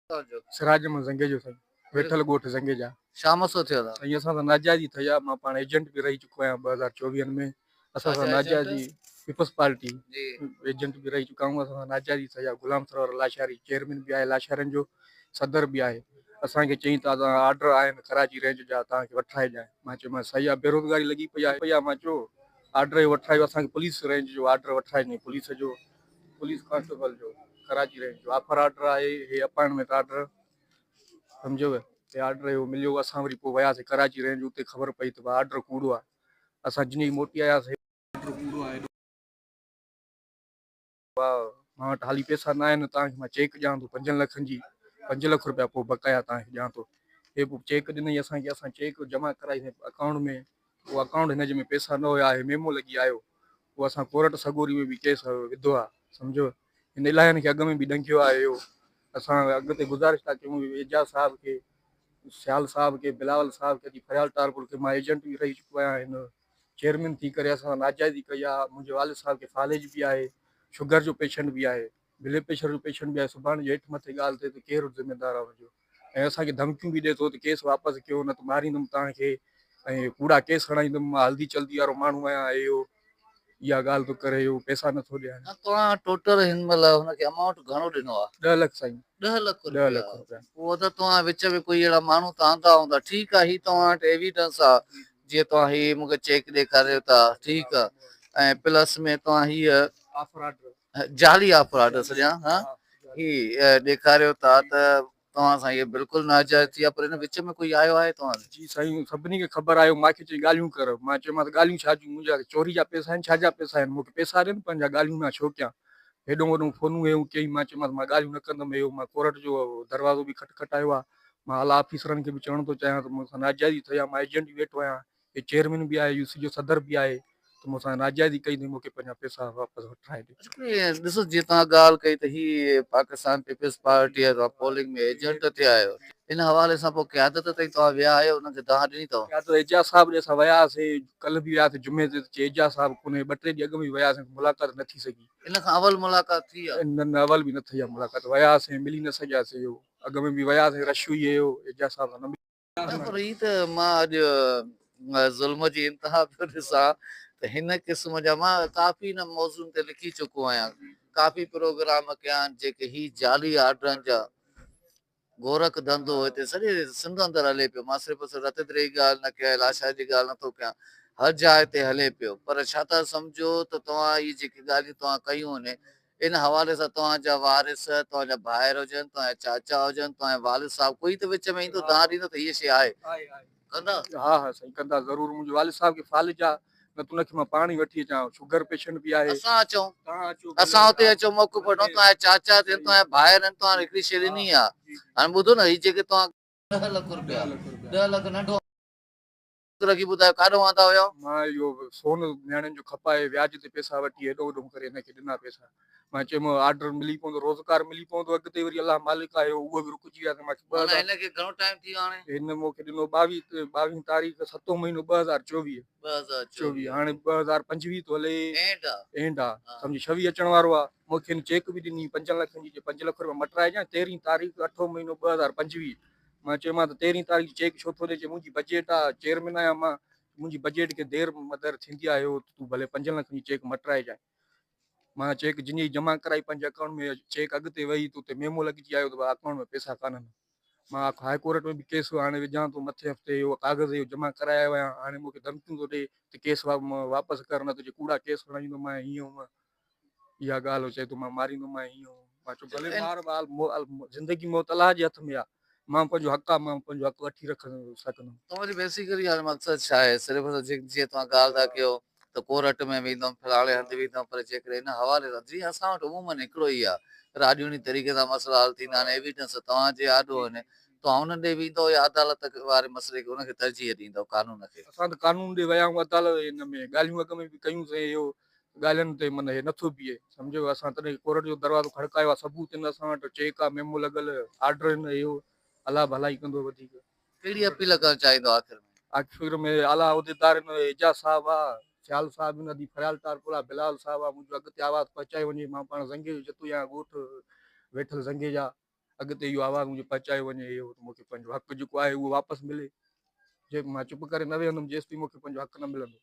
سراج احمد زنگيجو سائين ويٺل ڳوٺ زنگيجا. ڇا مسئلو ٿيو ادا؟ سائين اسان سان ناجائزي ٿئي آ مان پاڻ ايجنٽ به رهي چڪو آهيان 2024 ۾ اسان سان ناجائزي پيپلز پارٽي ايجنٽ به رهي چڪا آهيون اسان سان ناجائزي ٿئي آ غلام سرور لاشاري چيئرمين به آهي لاشارين جو صدر به آهي اسان کي چئين ته اسان آرڊر آهن ڪراچي رينج جا توهان کي وٺرائي ڏيان مان چيومانس صحيح آ بيروزگاري لڳي پئي آهي مان چيو آرڊر جو وٺرايو اسان کي پوليس رينج جو آرڊر وٺرائي ڏني پوليس جو پوليس ڪانسٽيبل جو ڪراچي رينج جو آفر آرڊر آهي هي اپائنٽمينٽ آرڊر سمجهيو هي آرڊر اهو مليو اسان وري پوء وياسي ڪراچي رينج اتي خبر پئي ته ڀاء آرڊر ڪوڙو آهي اسان جن ئي موٽي آياسي آرڊر ڪوڙو آهي ڀاء مان وٽ حالي پئسا نه آهن توهان کي مان چيڪ ڏيان ٿو پنجن لکن جي 5 لک روپيا پوء بقايا توهان کي ڏيان ٿو هي پوء چيڪ ڏنئي اسان کي اسان چيڪ جمع ڪرائي اڪائونٽ ۾ اهو اڪائونٽ هن جي ۾ پئسا نه هيا هي ميمو لڳي آيو پوء اسان ڪورٽ سڳوري ۾ به ڪيس وڌو آ سمجهو هن الاهين کي اڳ ۾ به ڏنگيو آهي اهو اسان اڳتي گذارش ٿا ڪيون اعجاز صاحب کي سيال صاحب کي بلاول صاحب کي فريال ٽالپر کي مان ايجنٽ به رهي چڪو آهيان هن چيئرمين ٿي ڪري اسان سان ناجائزي ڪئي آ منهنجي والد صاحب کي فالج به آهي شگر جو پيشنٽ به آهي بلڊ پريشر جو پيشنٽ به آهي سڀاڻي جو هيٺ مٿي ڳالهه ٿئي ته ڪير ذميدار آهي ان جو ۽ اسان کي ڌمڪيون به ڏئي ٿو ته ڪيس واپس ڪيو نه ته ماريندم توهان کي ۽ ڪوڙا ڪيس هڻائيندم مان هلدي چلدي وارو ماڻهو آهيان اهو اها ڳالهه ٿو ڪري اهو پئسا نه ٿو ڏيان. نه توهان ٽوٽل هن مهل هن کي امائونٽ گهڻو ڏنو آهي؟ 10 لک سائين. 10 لک 10 روپيا. لک روپيا. پوء ته توهان وچ ۾ ڪوئي اهڙا ماڻهو ته آندا هوندا ٺيڪ آهي هي توهان وٽ ايويڊنس آهي جيئن توهان هي مون کي چيڪ ڏيکاريو ٿا ٺيڪ آهي ۽ پلس ۾ توهان هيء آفر آرڊر جعلي آفر آرڊر سڏيان ها هي ڏيکاريو ٿا ته توهان سان هي بلڪل ناجائز ٿي آهي پر ان وچ ۾ ڪوئي آيو آهي توهان جي سائين سڀني کي خبر آهي مان کي چئي ڳالهيون ڪر مان چيومانس ڳالهيون ڇا جون منهنجا چوري جا پئسا آهن ڇا جا پئسا آهن مون کي پئسا ڏين پنهنجا ڳالهيون مان ڇو ڪيان هيڏو وڏو فونون هيون ڪيئي مان چيومانس مان ڳالهيون نه ڪندم اهو مان ڪورٽ جو دروازو به کٽکٽايو آهي مان اعليٰ آفيسرن کي به چوڻ ٿو چاهيان ته مون سان ناجائزي ٿي آهي مان ايجنٽ به ويٺو آهيان هي چيئرمين به آهي يو سي جو صدر به آهي ته مون سان ناجائزي ڪئي اٿئي مون کي پنهنجا پئسا واپس وٺرائي ڏي. ڏسو جيئن توهان ڳالهه ڪئي ته هي پاڪستان پيپلز پارٽي جا توهان پولنگ ۾ ايجنٽ ٿيا آهيو ان حوالي سان پوء قيادت تائين توهان ويا آهيو انهن کي دانهن ڏني اٿو؟ قيادت اعجاز صاحب ڏي اسان ويا هئاسين ڪلهه به ويا هئاسين جمعي تي ته چي اعجاز صاحب ڪونهي ٻه ٽي ڏينهن اڳ ۾ به ويا هئاسين ملاقات نه ٿي سگهي. ان کان اول ملاقات ٿي آهي؟ نه نه اول به نه ٿي آهي ملاقات ويا هئاسين ملي نه سگهياسين اهو اڳ ۾ به ويا هئاسين رش هئي اهو اعجاز صاحب سان نه ملي. نه پر هي ته مان اڄ ظلم جي انتها پيو ڏسان ته هن قسم جا مان ڪافي هن موضوعن تي لکي چڪو آهيان ڪافي پروگرام ڪيا آهن جيڪي هي جعلي آرڊرن جا گورک ڌنڌو هتي سڄي سنڌ اندر هلي پيو مان صرف رتيدري جي ڳالهه نه ڪيان لاشا جي ڳالهه نٿو ڪيان هر جاء تي هلي پيو پر ڇا ٿا سمجهو ته توهان اهي جيڪي ڳالهيون توهان ڪيون آهن ان حوالي سان توهان جا وارث، توهان جا ڀائر هجن، توهان جا چاچا هجن، توهان جا والد صاحب ڪوئي ته وچ ۾ ايندو دانهن ڏيندو ته هيء شيء آهي. ڪندا؟ ها ها سائين ڪندا ضرور منهنجي والد صاحب کي فالج آ نه ته ان کي مان پاڻ ئي وٺي اچان شگر پيشنٽ به آهي. اسان اچون اسان اتي اچون موقف وٺون توهان جا چاچا ٿين توهان جا ڀائر آهن توهان هڪڙي شيء ڏني آ هاڻي ٻڌو نه هي جيڪي توهان 10 لک روپيا 10 لک ننڍو رکي ٻڌايو ڪاڏهون آندا هيو؟ مان اهو سون نياڻين جو کپائي وياج تي پئسا وٺي هيڏو هوڏو ڪري هن کي ڏنا پئسا. مان چيم آرڊر ملي پوندو روزگار ملي پوندو اڳتي وري الله مالڪ آهي اهو به رڪجي ويا ته مان کي 2000 معنيٰ هن کي گهڻو ٽائيم ٿي ويو هاڻي؟ هن مون کي ڏنو 22 تاريخ ستون مهينو 2024. 2024 هاڻي 2025 ٿو هلي. اينڊ آ. اينڊ آ سمجهه 26 اچڻ وارو آ. مون کي هن چيڪ به ڏني 5 لکن جي چي 5 لک روپيا مٽرائجان 13 تاريخ اٺون مهينو 2025. مان چيومانس ته تيرهين تاريخ چيڪ ڇو ٿو ڏي؟ چي منهنجي بجيٽ آ، چيئرمين آهيان مان، منهنجي بجيٽ کي دير مدر ٿيندي آهي اهو ته تون ڀلي 5 لکن جي چيڪ مٽرائجانء. مان چيڪ جن ئي جمع ڪرائي پنهنجي اڪائونٽ ۾، چيڪ اڳتي وئي ته اتي ميمو لڳجي آيو ته ڀاء اڪائونٽ ۾ پئسا ڪانهن. مان هاء ڪورٽ ۾ به ڪيس هاڻي وجهان ٿو مٿين هفتي اهو ڪاغذ اهو جمع ڪرائي آيو آهيان، هاڻي مون کي ڌمڪيون ٿو ڏي ته ڪيس واپس ڪر نه ته جي ڪوڙا ڪيس هڻائيندومانء هيئن هونئن. اها ڳالهه چئي ٿو مان ماريندومانء هيئن هونئن. مان چيو ڀلي مار بهرحال زندگي موت الله جي هٿ ۾ آ مان پنهنجو حق آ مان پنهنجو حق وٺي سگهندم. توهان جو بيسيڪلي هاڻي مقصد ڇا آهي صرف جيئن توهان ڳالهه ٿا ڪيو ته ڪورٽ ۾ ويندم فلاڻي هنڌ ويندم پر جيڪڏهن ان حوالي سان جيئن اسان وٽ عمومن هڪڙو ئي آ راڄوڻي طريقي سان مسئلا حل ٿيندا آهن ايويڊنس توهان جي آڏو آهن توهان انهن ڏي ويندو يا عدالت واري مسئلي کي ان کي ترجيح ڏيندو قانون کي. اسان ته قانون ڏي ويا آهيون عدالت ان ۾ ڳالهيون اڳ ۾ به ڪيون سين اهو ڳالهين تي من هي نٿو بيهي سمجهيو اسان تڏهن ڪورٽ جو دروازو کڙڪايو آ ثبوت آهن اسان وٽ چيڪ آ ميمو لڳل آرڊر آهن اهو الله ڀلائي ڪندو وڌيڪ. ڪهڙي اپيل ڪرڻ چاهيندو آخر ۾؟ آخر ۾ اعليٰ عهديدار آهن اعجاز صاحب آ سيال صاحب آهن ادي فريال ٽالپر آ بلاول صاحب آ منهنجو اڳتي آواز پهچايو وڃي مان پاڻ زنگي جو جتوئي آهيان ڳوٺ ويٺل زنگي جا. اڳتي اهو آواز منهنجو پهچايو وڃي اهو ته مون کي پنهنجو حق جيڪو آهي اهو واپس ملي. جي مان چپ ڪري نه ويهندم جيستائين مون کي پنهنجو حق نه ملندو.